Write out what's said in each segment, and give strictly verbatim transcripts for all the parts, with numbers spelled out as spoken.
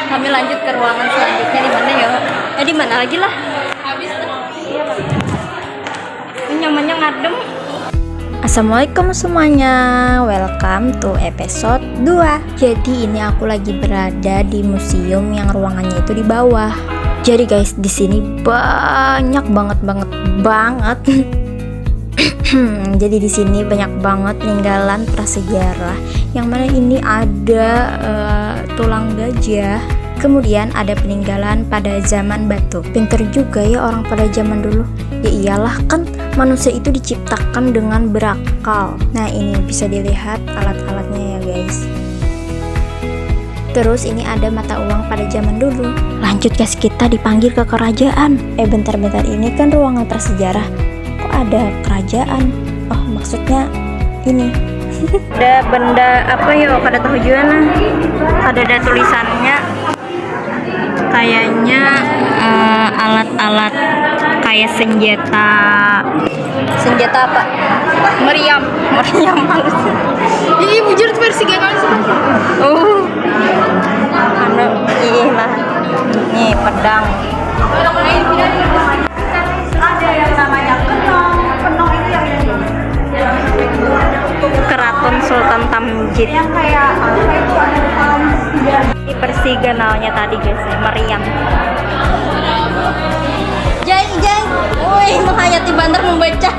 Kami lanjut ke ruangan selanjutnya. Di mana ya? Eh, di mana lagi lah? Habis tuh. Ini nyamannya ngadem. Assalamualaikum semuanya, welcome to episode dua. Jadi ini aku lagi berada di museum yang ruangannya itu di bawah. Jadi guys, di sini banyak banget, banget, banget. Jadi di sini banyak banget peninggalan prasejarah. Yang mana ini ada, eh, tulang gajah. Kemudian ada peninggalan pada zaman batu. Pinter juga ya orang pada zaman dulu. Ya iyalah, kan manusia itu diciptakan dengan berakal. Nah, ini bisa dilihat alat-alatnya ya, guys. Terus ini ada mata uang pada zaman dulu. Lanjut guys, kita dipanggil ke kerajaan. Eh, bentar-bentar, ini kan ruangan prasejarah. Kok ada kerajaan? Oh, maksudnya ini. Ada benda apa ya? Kada tahu juga nah. Kada ada tulisannya. Kayaknya, eh, alat-alat kayak senjata. Senjata apa? Meriam. Meriam halus. Ih, bujur tuh versi gak halus. Oh. Anu, iya lah. Nih, pedang. Ada yang namanya kenong. Kenong itu yang ini. Keraton Sultan Tamjid. Yang kayak apa itu, ada palm. Ini persiganalnya tadi, guys, meriam. Jai, jai. Woi, menghayati banter membaca.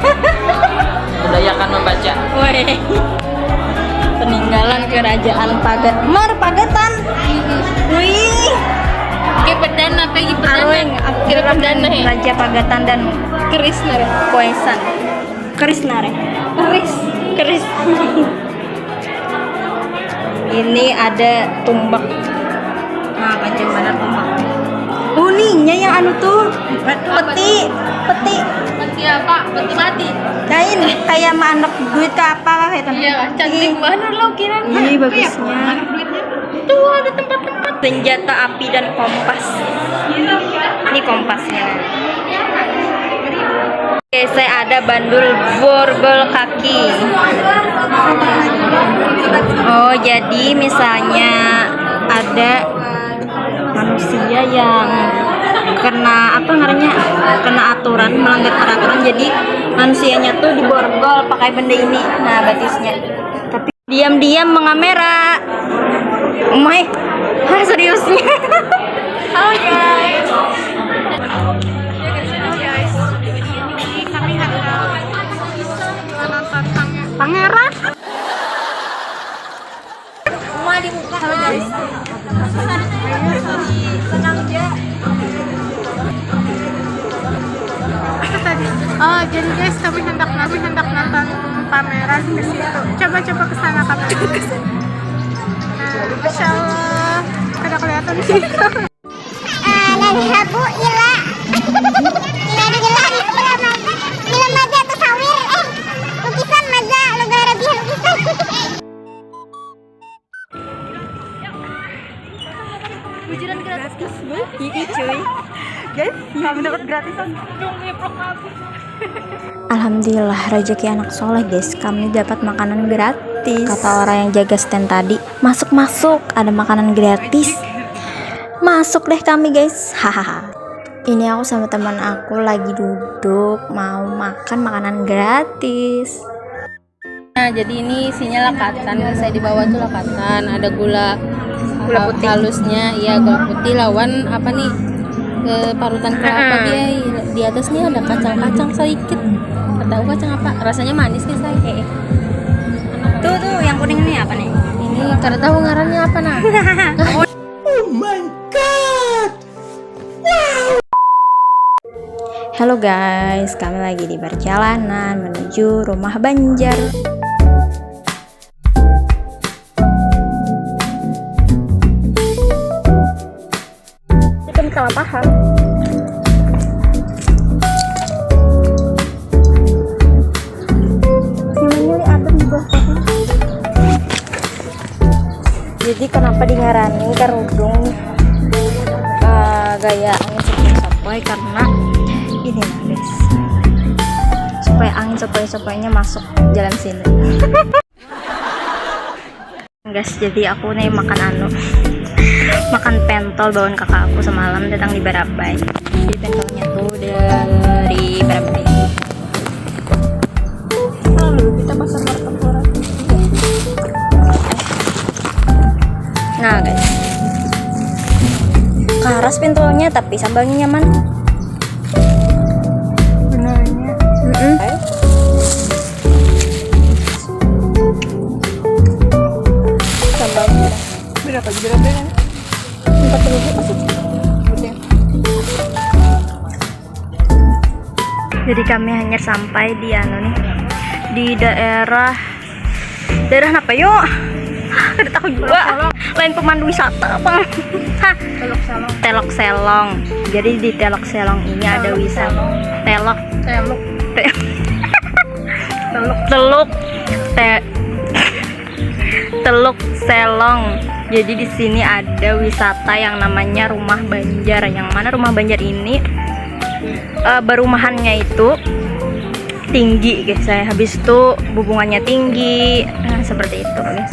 Kebanyakan membaca. Woi. Peninggalan kerajaan Pagat. Mar Pagatan. Wih. Ki Pedan apa, Ki Pedan? Anu, kira Pedan dah ya? Raja Pagatan dan Keris nare. Koesan. Keris nare. Keris. Keris. Ini ada tumbak. Nah, panjang banget tumbak. Uninya yang anu tuh, peti, peti. Peti apa? Peti mati. Lain, kayak mandek duit ke apa kah itu? Iya, cantik banget lo kiran. Ih, bagusnya. Tuh ada tempat-tempat. Senjata api dan kompas. Ini kompasnya. Oke, saya ada bandul borgol kaki. Oh, jadi misalnya ada manusia yang kena apa ngarannya, kena aturan, melanggar peraturan, jadi manusianya tuh diborgol pakai benda ini. Nah, batisnya. Tapi diam-diam mengamera. Umai. Hah, seriusnya. Halo guys. Halo guys. Ini kami hendak menonton Pange-, Pangeran. Uma di muka. Halo guys. Tenang aja. Apa tadi? Oh, jadi guys, kami hendak, kami hendak nonton pameran ke situ. Coba, coba ke sana kami. Nah, masya Allah, kada kelihatan sih. Ah, dan habu ila. Ila dulu, ila maza, ila maza tasawir. Eh, lukisan maza, loga rabiah lukisan. Bujuran gratis. Iya, cuy. Guys, kami dapat gratisan. Alhamdulillah, rezeki anak soleh, guys. Kami dapat makanan gratis. Kata orang yang jaga stand tadi, "Masuk, masuk, ada makanan gratis." Masuk deh kami, guys. Hahaha. Ini aku sama teman aku lagi duduk mau makan makanan gratis. Nah, jadi ini isinya lakatan. Saya di bawah tuh lakatan, ada gula, gula putih, halusnya, ya, gula putih lawan apa nih? Eh, parutan kelapa. Heeh. Dia di atasnya ada kacang-kacang sedikit. Nggak tahu kacang apa, rasanya manis nih, saya. Eh, eh. Tuh, tuh, yang kuning ini apa nih? Ini kada tahu ngarannya apa, nah. Oh my God. Halo guys, kami lagi di perjalanan menuju rumah Banjar. Ikan kalapahan. Nyamannya li adem di bawah pohon. Jadi kenapa dingarani karudung, eh, gaya angin sepoi-sepoi? Karena ini nah, guys, supaya angin sepoi-sepoinya masuk jalan sini. Guys, jadi aku nih makan anu, makan pen. Tol bawaan kakak aku semalam datang di Barabai. Jadi pentolnya tuh dari Barabai. Lalu kita pasar Martapura. Nah guys, karas pentolnya tapi sambalnya nyaman. Benarnya. Mm-mm. Sambalnya. Berapa berapa kan? Empat ribu masih. Udah. Jadi kami hanya sampai di anu nih, di daerah daerah apa yuk? Kada tahu juga. Lain pemandu wisata apa? Hah? Telok Selong. Telok Selong. Jadi di Telok Selong ini ada wisata Telok. Telok. Telok. Telok. Teluk Selong. Jadi di sini ada wisata yang namanya Rumah Banjar. Yang mana Rumah Banjar ini uh, berumahannya itu tinggi guys, saya habis itu bubungannya tinggi, nah seperti itu guys.